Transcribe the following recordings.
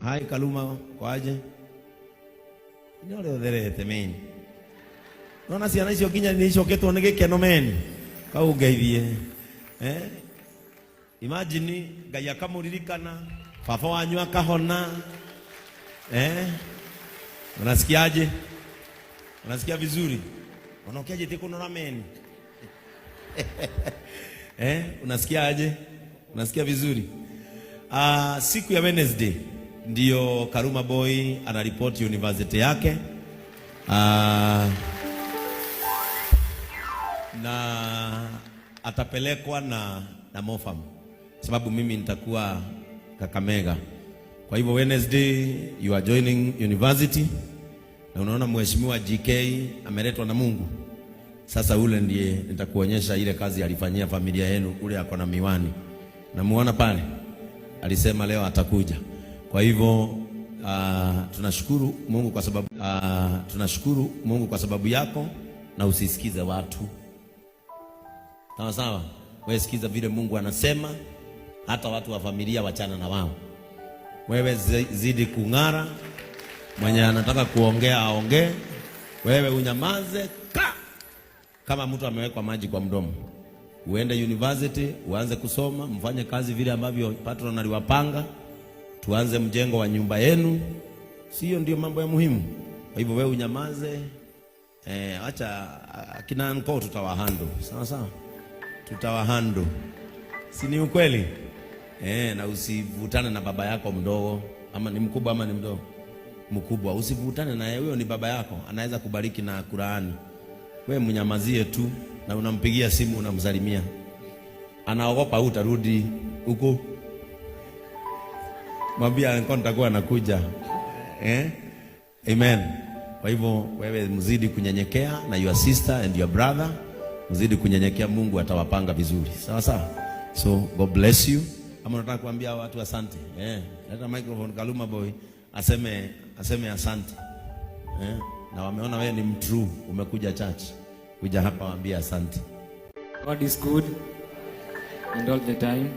Hi Kaluma, kwaje? Nĩ ũrĩa ũtherete meni. Nona ciana icio nginya nĩ icoketwo nĩ gĩkeno meni. Kau ngeithie. Eh? Imagine Ngai akamũririkana, baba wanyu akahona. Eh? Unasikiaje? Unasikia vizuri? Unaokiaje tikunora meni? Eh? Unasikiaje? Unasikia vizuri? Siku ya Wednesday ndio Karuma Boy anaripoti university yake. Na atapelekwa na Mofam sababu mimi nitakuwa Kakamega. Kwa hivyo Wednesday you are joining university, na unaona mheshimiwa GK ameletwa na Mungu. Sasa ule ndiye nitakuonyesha ile kazi alifanyia familia yenu, ule ako na miwani, namuona pale, alisema leo atakuja. Kwa hivyo tunashukuru Mungu kwa sababu tunashukuru Mungu kwa sababu yako, na usisikize watu. Sawa sawa, wewe sikiza vile Mungu anasema, hata watu wa familia wachana na wao. Wewe zidi kung'ara, mwenye anataka kuongea aongee, wewe unyamaze ka kama mtu amewekwa maji kwa mdomo. Uende university uanze kusoma, mfanye kazi vile ambavyo patron aliwapanga, tuanze mjengo wa nyumba yenu. Sio ndio mambo ya muhimu? Kwa hivyo wewe unyamaze. Acha akina uncle tutawahandle. Sawa sawa, tutawahandle, si ni ukweli? Na usivutane na baba yako mdogo, ama ni mkubwa ama ni mdogo, mkubwa, usivutane naye, huyo ni baba yako, anaweza kubariki na kulaani. We mnyamazie tu, na unampigia simu unamsalimia, anaogopa utarudi huko, mwambia uncle nitakuwa nakuja, eh? Amen. Kwa hivyo wewe mzidi kunyenyekea na your sister and your brother, mzidi kunyenyekea, Mungu atawapanga vizuri, sawa sawa. So God bless you. Ama unataka kuambia watu asante? Leta microphone Kaluma Boy aseme asante. Na wameona wewe ni mtrue, umekuja church, kuja hapa waambie asante. God is good and all the time.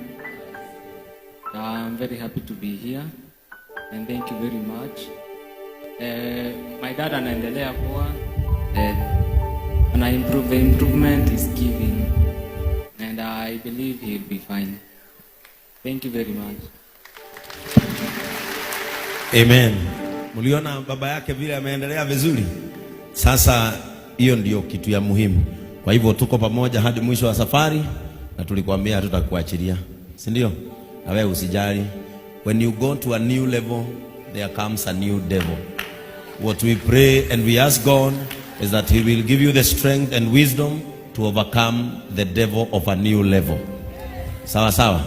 I'm very happy to be here and thank you very much. My dad anaendelea poa. Ana improve, the improvement is giving and I believe he'll be fine. Thank you very much. Amen. Mliona baba yake vile ameendelea vizuri. Sasa hiyo ndio kitu ya muhimu. Kwa hivyo tuko pamoja hadi mwisho wa safari, na tulikwambia hatutakuachilia, si ndio? Na wewe usijali. When you go to a new level, there comes a new devil. What we pray and we ask God is that he will give you the strength and wisdom to overcome the devil of a new level. Sawa sawa.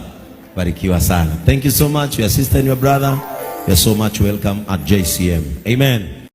Barikiwa sana. Thank you so much, your sister and your brother. You're so much welcome at JCM. Amen.